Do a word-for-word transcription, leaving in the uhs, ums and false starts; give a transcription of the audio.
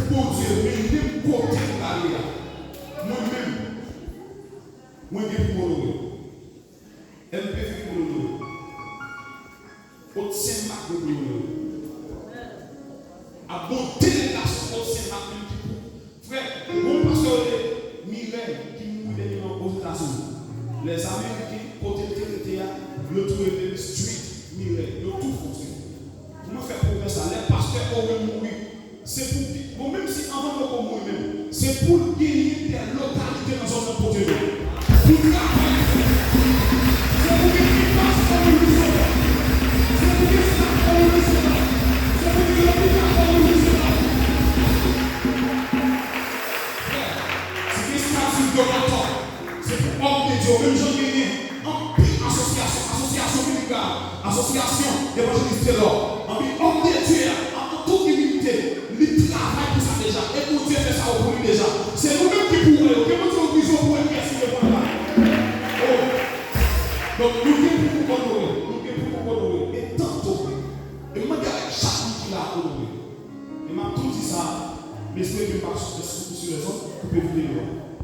Bondye, men menm kote m prale a, mwen menm, mwen gen pou m onore w. M P V pou m onore w. Kot Sen Mak gen pou l onore w. Ap gon delegasyon kot Sen Mak menm ki pou. Frè, gon pastè yo rele Mirèy ki mouri dènyèman Ozetazini. Lèzameriken, kote l te rete a, yo tou rele l Street Mirèy. Yo tou fè w se. Mwen fè pwomès la, lè pastè Owen mouri, se pou ki, bon, menm si anvan l poko mouri menm, se pou l genyen de lokalite nan zòn nan kote l ye. Pou travay pou li. Se pou gen Ipas Owen Louissaint. Se pou gen Stak Owen Louissaint. Se pou gen lopital Owen Louissaint. Frè, si gen stati Donato, se pou òm de Dye yo, menm jan genyen anpil asosyasyon, asosyasyon Billy Graham, asosyasyon evanjelis Telor, anpil òm de Dye a, an tout imilite, li travay pou sa deja, e Bondye fè sa yo pou li deja. Se nou menm ki pou wè yo, ke Bondye ouvri zye w pou wè kiyès ki devan la. Oh. Donk, nou gen pou nou onore, nou gen pou nou onore, e tanto, e m mande avèk chak moun ki la onore. E m ap tou di sa, m espere ke m pa sou, sou, sou lèzòt, koupe videyo a.